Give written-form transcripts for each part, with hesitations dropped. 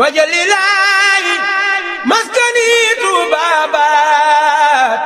wajalilaayi maskani tuubaabaat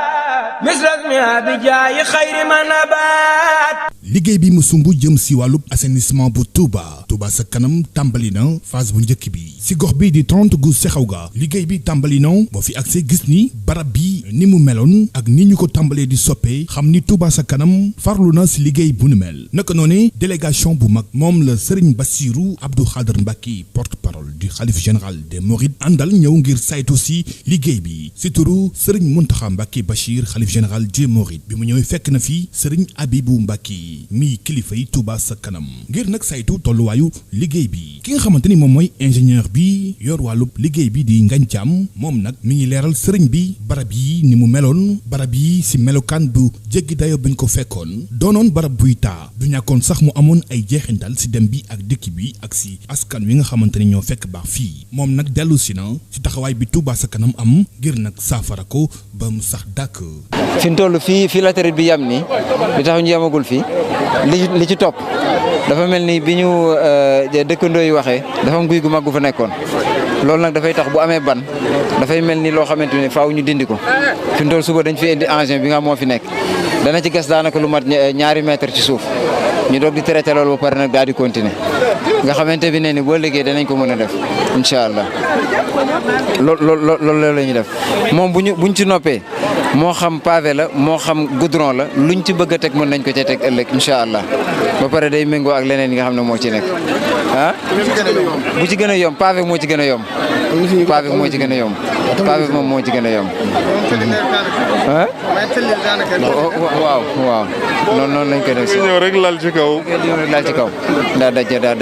misrasmi abijaayi xayri manabaat. liggéey bi mu sumb jëm si wàllub assainissement bu Touba sa kanam tàmbali na phase bu njëkk bi si gox bi di 30 gu sexaw ga liggéey bi tàmbali na boo fi accès gis ni barab bi ni mu meloon ak ni ñu ko tàmbalee di soppee xam ni Touba sa kanam farlu na si liggéey bu nu mel naka noone délégation bu mag moom la Serigne Bassirou Abdou Khadr Mbacké porte-parole du khalife général des Mourides àndal ñëw ngir saytu si liggéey bi si turu Serigne Mountakha Mbacké Bachir khalife général des Mourides bi mu ñëwee fekk na fi Serigne Abibou Mbacké mi kilifa yi Touba sa kanam ngir nag saytu tolluwaayu liggéey bi ki nga xamante ni moom mooy ingénieur bi yor wàllub liggéey bi di Ngagne Thiam moom nag mi ngi leeral sëriñ bi barab yi ni mu meloon barab yi si melokaan bu jéggi dayo bi ñu ko fekkoon doonoon barab buy taa du ñàkkoon sax mu amoon ay jeexintal si dem bi ak dëkk bi ak si askan wi nga xamante ni ñoo fekk baax fii moom nag dellu si na si taxawaay bi Touba sa kanam am ngir nag saafara ko ba mu sax dàkk. fi mu toll fii latérite bi yam ni li tax ñu yamagul fii li ci topp dafa mel ni bi ñu dëkkandoo yi waxee dafa am guy gu mag gu fa nekkoon loolu nag dafay tax bu amee ban dafay mel ni loo xamante ni faaw ñu dindi ko fi mu toll suba dañ fi indi engin bi nga moo fi nekk dana ci gas daanaka lu mat ñaari mètre ci suuf ñu doog di traité loolu ba pare nag daal di continuer nga xamante bi ne ni boo liggéey danañ ko mën a def incha allah loolu la ñuy def moom buñ ci noppee moo xam pavé la moo xam goudron la luñ ci bëgg a teg mën nañ ko cee teg ëllëg incha allah ba pare day méngoo ak leneen yi nga xam ne moo ci nekk ah bu ci gën a yomb pavé moo ci gën a yomb pavé moo ci gën a yomb pavé moom moo ci gën a yomb ah waaw noonu lañ koy def si ñëw rek lal ci kaw daal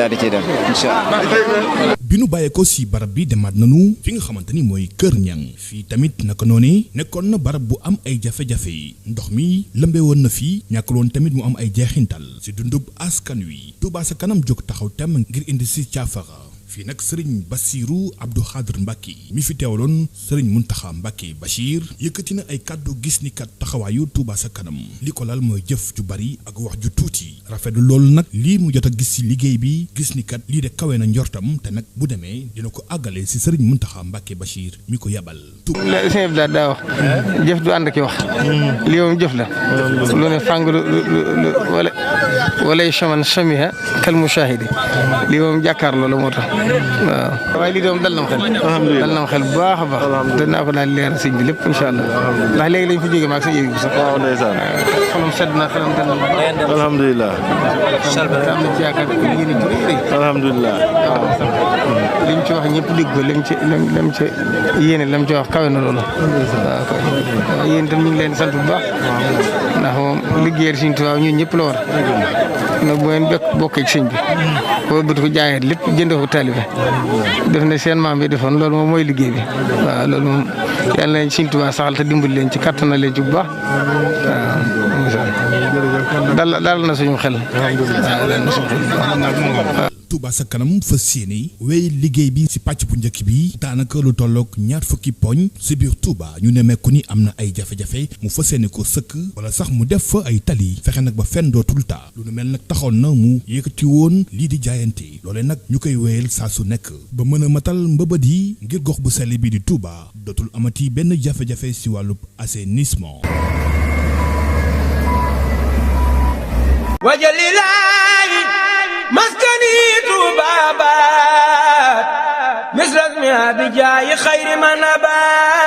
di ciy dem incha allah. bi nu bàyyeekoo si barab bi demaat nanu fi nga xamante ni mooy Kër Ñang fii tamit naka noone nekkoon na barab bu am ay jafe-jafe ndox mi lëmbee woon na fii ñàkkul woon tamit mu am ay jeexintal si dundub askan wi Touba sa kanam jóg taxaw tem ngir indi si caafara fii nag Serigne Bassirou Abdou Khadr Mbacké mi fi teewaloon Serigne Mountakha Mbacké Bachir yëkkati na ay kàddu gis ni kat taxawaayu Touba sa kanam li ko lal mooy jëf ju bari ak wax ju tuuti rafetlu loolu nag lii mu jot a gis si liggéey bi gis ni kat lii de kawe na njortam te nag bu demee dina ko àggale si Serigne Mountakha Mbacké Bachir mi ko yabal. sëñ bi daa wax jëf du ànd ki wax lii moom jëf la lu ne fàng wala chaman chamiha kal mushahidi lii moom jàkkaarloo la moo tax waaw waaye lii doom dal na ma xel dal na ma xel bu baax a baax danaa ko daal leeral sëñ bi lépp incha allah ndax léegi lañ fi jógee maag sa yéegi bi sax waaw ndeysaan xolam sedd na xelam dal na alhamdulilah am na ci yaakaar yéen a juré alhamdulilah li mu ci wax ñëpp dégg ko lam ci yéene lam ci wax kawe na loolu waaw yéen itam ñu ngi leen di sant bu baax ndax moom liggéeyal Sëñ Tuubaa ñun ñëpp la war nag bu ngeen bokkee ci sëñ bi boo bëgg ko jaayee lépp jëndee ko taalibe def na seen maam bi defoon loolu moom mooy liggéey bi waaw loolu moom yàlla nañ Sëñ Tuubaa saxal te dimbali leen ci kattan na leen ci bu baax waaw dal na suñu xel waaw dal na suñu xel. Touba sa kanam fas yéene wéy liggéey bi si pàcc bu njëkk bi daanaka lu tolloog 20 poñ si biir Touba ñu nemmeeku ni am na ay jafe-jafe mu fas yéene ko sëkk wala sax mu def fa ay tali fexe nag ba fenn dootul taa lu nu mel nag taxoon na mu yëkkati woon lii di jaayante loolee nag ñu koy wéyal saa su nekk ba mën a matal mbëbët yi ngir gox bu sell bi di Touba dootul amati benn jafe-jafe si wàllub assainissement. wajalilaayi maskani tuubaabaat misrasmi abijaayi xayri manabaat